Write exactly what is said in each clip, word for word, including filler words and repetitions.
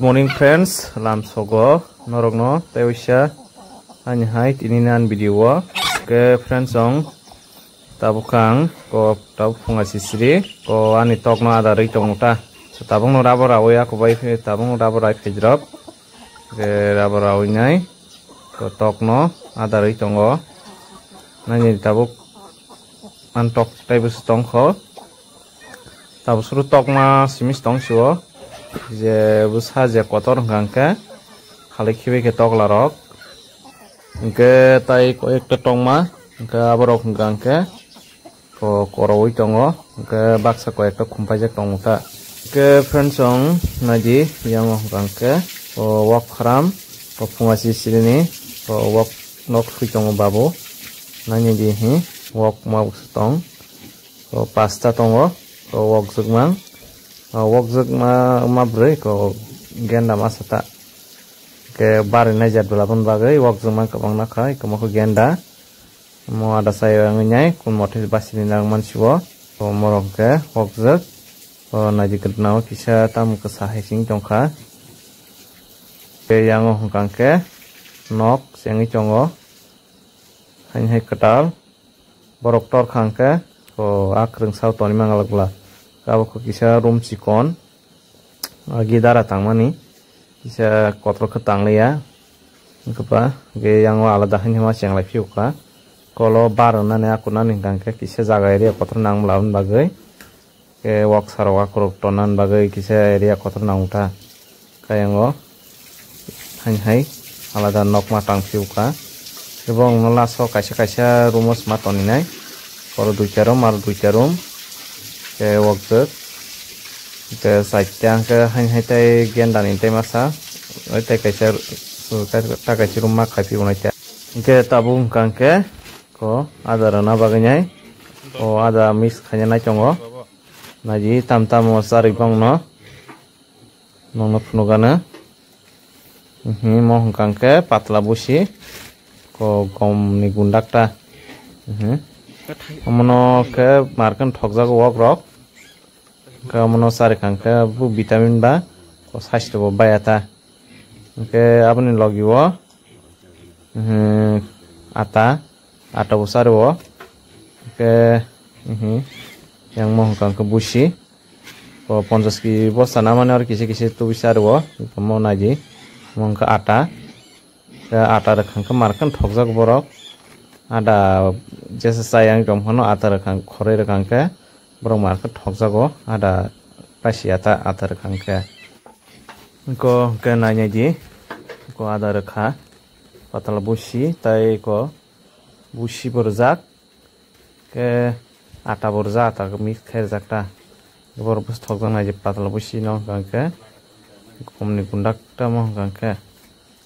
Morning friends, lamsogo norokno tei waisa ani hai tini nan video o. Ke friends, ong tabuk ang ko tabuk phunga sisiri ko ani tokno ada rwi tongo ta. So tabukno rabo rawi ako bai phe tabukno rabo rai phejrop. Ke rabo rawi nai ko tokno ada rwi tongo. Nani tabuk an tok tei bwswk tongkho. Tabuk suru tokma simi tong sio. Je bwsa je kotor hwnkha hwnkhe khalai khibai khe tokla rok. Hwnkhe tai ko ekta tongma hwnkhe aborok hwnkha hwnkhe ko koroui tongo. Hwnkhe baksa ko ekta khum paijak tongo ta. Hwnkhe friends, chwng naidi yango hwnkha hwnkhe o wak pharam o phunga sisiri ni o wak nok sui tongo babu. Nani di hi wak ma tong. O pasta tongo, o wokjwkmang, o wokjwkma ma bwrwi ko genda masa ta. Ke bari nai jat bwla bun bagwi wokjwkmang kwbangna khai kwmokho genda. Mo ada sai wngwi nai kun mothe basini nang mansibo. O morok ke wokjwk. O naidi kwdna o kisa tamo kwsa hai sing tongkha. Ke yango hwnkha khe nok sengwi tongo. Haini hai kwtal. Borok torkha hwnkhe, o, a kwrwng sao tonwi manglak bwla. Abo khe kisa room chikon, agi dara tangmani, kisa kotor khe tangliya. Wngkhe ba, hwnkhe yango alada haino ma chenglai phiyokha. Kolo bar rwnani, akurunani hwnkha hwnkhe kisa jaga area kotor nang bwla aboni bagwi. Khe wok sarok akhorok tonnani bagwi kisa area kotor nango ta. Khe yango haini hai alada nokma tang phiyokha. Khe bongno last o kaisa kaisa room o sma toninai. Oro duita room, aro duita room. Khe wokjwk. Khe chaita hwnkhe haini hai tei gendani tei masa. Tei kaisa, ta kaisa room ma khai phiyoknai ta. Hwnkhe tabuk hwnkha hwnkhe ko ada rwna bagwi nai. O ada mix khaina nai tongo. Naidi tam tamo charwi bongno. Nongno phunukgana. Mhm, mo hwnkha hwnkhe patla busi. Ko gomni gundakta. Mhm. Omono khe markhe thokjago wok rok. Hwnkhe omono charikha hwnkhe bo vitamin ba ko saisto bo baya ta. Hwnkhe aboni logi o, mhm, ata. Ata bo sari o. Hwnkhe, mhm, yang mo hwnkha hwnkhe busi. O ponchash ki bosta namani oro kisa kisa tubui sari o. Mo naidi. Mo hwnkha ata. Khe ata rwkha hwnkhe markhe thokjak borok. Ada jesa chayang tong phano ata rwkha, khoroi rwkha hwnkhe borok markhe thokjago. Ada paisi ata, ata rwkha hwnkhe. Ko hwnkhe nainai di. Ko ada rwkha. Patala busi, tai ko busi bo rwjak. Khe ata bo rwjak, ata khe mix khai rwjak ta. Borok bwswk thokjak nai je patala busi no hwnkha hwnkhe. Gomni gundak tamo hwnkha hwnkhe.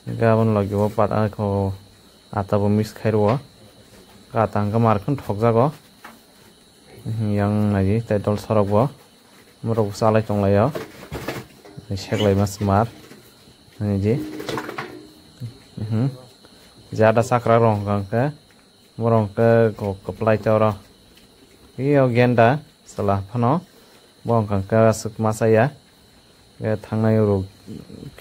Hwnkhe aboni logi o pat-, ako ata bo mix khai rwo. Ata hwnkhe markhe thokjago. Yang nai di, tai dol sorok bo. Borok bo chalai tonglaio. Seklai ma smart. Nai di. Mhm. Jada chakra rok hwnkha hwnkhe. Borok hwnkhe kok kwplai ta oro. Iyo genda chwla phano. Bo hwnkha hwnkhe aswk ma chaya. Thangnai rok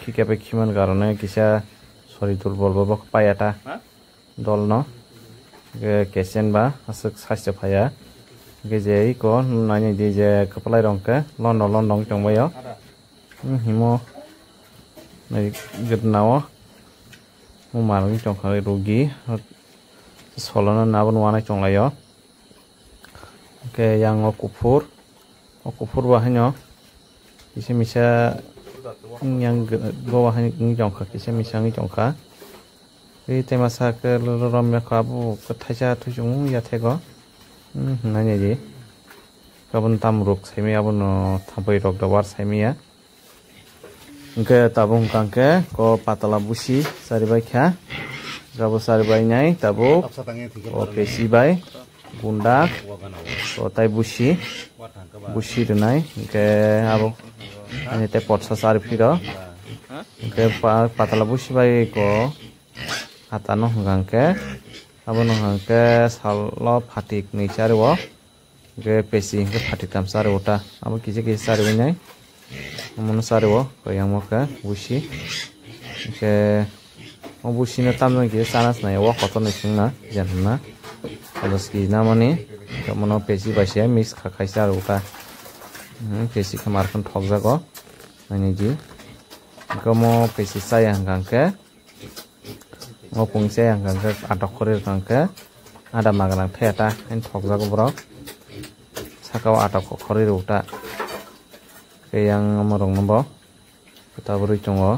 khikhe bai khiman karone kisa sori durbol bo paiya ta. Ha? Dolno. Hwnkhe kechen ba aswk saichwk phaiya. Hwnkhe je iko nani di je kwplai rok hwnkhe londo londo wng tongbaio. Himo nai gwnao. Mo manwi tongkha rugi. Solono nabo nuanai tonglaio. Hwnkhe yang o kuphur. O kuphur bo haino kisa misa wng yang go bo hai wngwi tongkha, kisa misa wngwi tongkha. Tei tema sa khe romya kha abo khe thaisa thuisung yathego. Hmm, hwnna nai di. Aboni tam rok saimaya, abono thampui rok da war saimaya. Hwnkhe tabuk hwnkha hwnkhe ko patala busi charibai kha. Jabo charibai nai tabuk o pesi bai gunda o tai busi, busi rwnai hwnkhe abo ani tei potsa chari phiro. Hwnkhe pa-, patala busi bai ko ata no hwnkha hwnkhe abono hwnkha hwnkhe salo phatik nwi chari o. Hwnkhe pesi hwnkhe phatik tam chari o ta. Abo kisa kisa charibai nai. Omono chario, koi yang mo khe busi. Khe o busi no tamjani kisa chana sinai, o kotor ni singna, jen hwnna. Odo ski namani, omono pesi bai se mix kha khaisa aro ta. Hmm, pesi khe markhon thokjago, naini di. Khe omo pesi chaya hwnkha hwnkhe, o pung chaya hwnkha hwnkhe, atok khori hwnkha hwnkhe, ada maganang thaya ta, hain thokjago borok. Saka o atok khori rw ta. Khe yang omo rok no bo. Kwtal bwrwi tongo.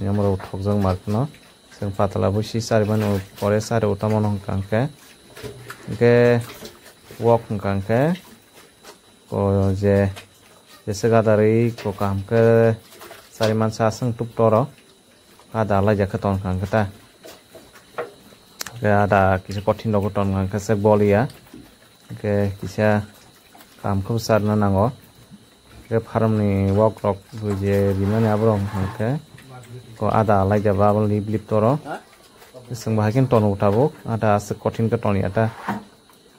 Yang borok thokjak mar phano. Chwng patala busi chari mani pore chari utamo no hwnkha hwnkhe. Hwnkhe wok hwnkha hwnkhe. Ko je, jese gadarwi ko kaham khe chari mansa aswng tubtoro. Ada alaijak khe tongkha hwnkhe ta. Hwnkhe ada kisa kothin rokbo tongkha hwnkhe se goliya. Hwnkhe kisa kaham khe bwcharna nango. Hwnkhe farmni wok rok je rimani aborok hwnkha hwnkhe ko ada alaijaba abo lip lip toro. Chwng bo hai kheno tono tabuk ada aswk kothin khe toniya ta.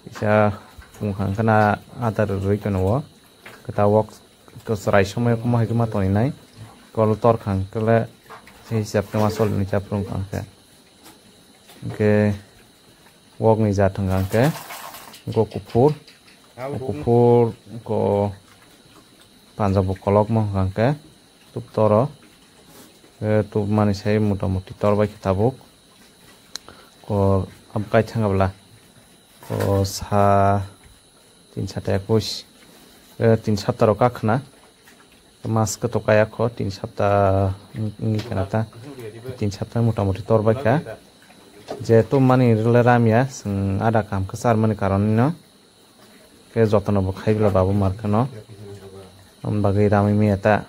Kisa wngkha hwnkhe na ada rwrwi tono o. Kwtal wok to chwrai somoi omo hai khe ma toninai. Kol tor kha hwnkhe le se hisab khe ma solinai cha phuru wngkha hwnkhe. Hwnkhe wokni jat hwnkha hwnkhe, wngkha kuphur, kuphur, wngkha panjab bo kolokma hwnkha hwnkhe, tubtoro, eh, tubmani sai motamuti tor bai khe tabuk, ko abo kaithang bwla, ko sa, tin sata ekush, eh, tin sapta rok kakhwna. Mas khe to kaya kho, tin sapta wng-, wngwi khna ta. Tin sapta motamuti tor bai kha. Je tubmani rwle ramya, chwng ada kaham khe charmani karon no. Khe jotono bo khai bwla babu mar kheno. Aboni bagwi ramwi maya ta.